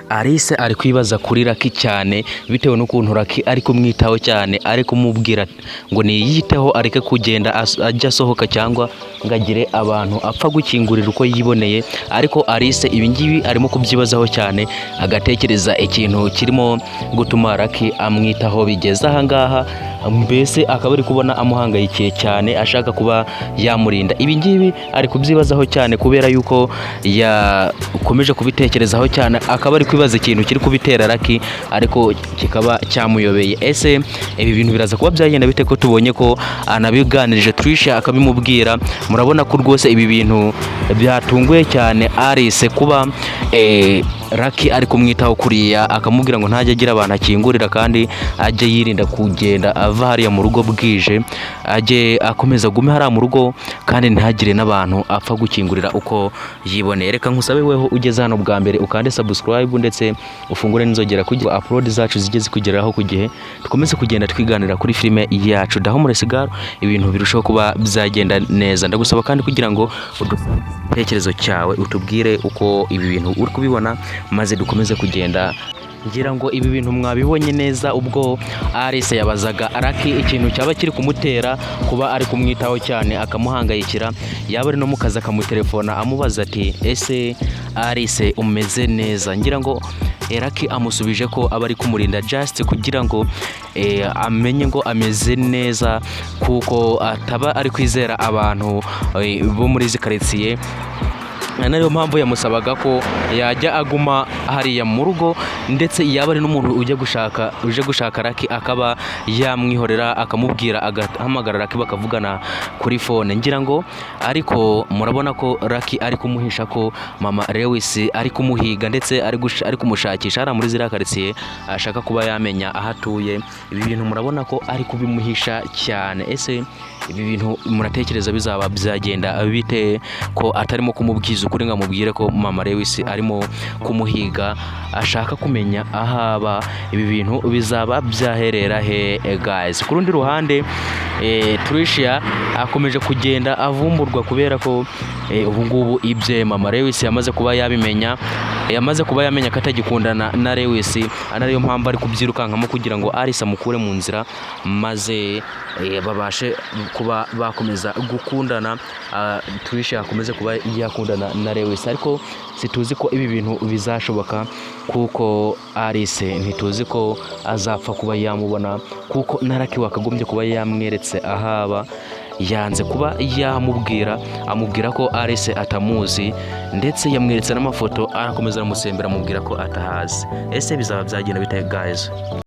Alice ari kwibaza kuri Lucky cyane bitewe n'ukuntu Lucky ari kumwitaho cyane, ari kumubwira ngo niyiteho, areke kugenda ajya asohoka cyangwa ngo agire abantu apfa gukingurira uko yiboneye. Ariko Alice ibi ngibi arimo kubyibazaho cyane, agatekereza ikintu kirimo gutuma Lucky amwitaho bigeze aha ngaha, mbese akaba ari kubona amuhangayikiye cyane, ashaka kuba yamurinda. Ibi ngibi ari kubyibazaho cyane kubera yuko yakomeje kubitekerezaho cyane, akaba ari kwibaza ikintu kiri kubitera Lucky, ariko kikaba cyamuyobeye. Ese ibi bintu biraza kuba byagenda bite, ko tubonye ko anabiganirije Trisha akabimubwira? Murabona ko rwose ibi bintu byatunguye cyane Alice, kuba Lucky ari kumwitaho kuriya, akamubwira ngo ntajya agira abantu akingurira, kandi ajye yirinda kugenda ava hariya mu rugo bwije, ajye akomeza agume hariya mu rugo, kandi ntagire n'abantu apfa gukingurira uko yiboneye. Reka nkusabe weho ugeze hano bwa mbere, ukande subscribe ndetse ufungure n'inzogera kugira ngo upload zacu zijye zikugeraho ku gihe, dukomeze kugenda twiganira kuri filime yacu The Homeless Girl, ibintu birushaho kuba byagenda neza. Ndagusaba kandi kugira ngo udusangize igitekerezo cyawe, utubwire uko ibi bintu uri kubibona, maze dukomeze kugenda. Ngira ngo ibi bintu mwabibonye neza ubwo Alice yabazaga Lucky ikintu cyaba kiri kumutera kuba ari kumwitaho cyane, akamuhangayikira, yaba ari no mu kazi akamutelefona amubaza ati: "Ese Alice, umeze neza?" Ngira ngo Lucky amusubije ko aba ari kumurinda just kugira ngo amenye ngo ameze neza, kuko ataba ari kwizera abantu bo muri izi karitsiye. Ariyo mpamvu yamusabaga ko yajya aguma hariya mu rugo, ndetse yaba ari n'umuntu ujya gushaka, uje gushaka Lucky, akaba yamwihorera, akamubwira, agahamagara Lucky bakavugana kuri phone. Ngira ngo ariko murabona ko Lucky ari kumuhisha ko mama Lewis ari kumuhiga, ndetse ari kumushakisha hariya muri ziriya karitsiye, ashaka kuba yamenya aho atuye. Ibi bintu murabona ko ari kubimuhisha cyane. Ese ibi bintu muratekereza bizaba byagenda bite, ko atarimo kumubwiza ukuri ngo amubwire ko mama Lewis arimo kumuhiga, ashaka kumenya aho aba? Ibi bintu bizaba byaherera he, guys? Ku rundi ruhande, Tricia akomeje kugenda avumburwa kubera ko ubu ngubu ibye mama Lewis yamaze kuba yabimenya, yamaze kuba yamenya ko atagikundana na Lewis, ari nayo mpamvu ari kubyirukankamo kugira ngo Alice amukure mu nzira, maze babashe kuba bakomeza gukundana, Tricia akomeze kuba yakundana na Lewis. Ariko situzi ko ibi bintu bizashoboka, kuko Alice ntituzi ko azapfa kuba yamubona, kuko na Lucky wakagombye kuba yamweretse ahaba yanze kuba yamubwira, amubwira ko Alice atamuzi, ndetse yamweretse n'amafoto, arakomeza aramusembera, amubwira ko atahazi. Ese bizaba byagenda bite, guys?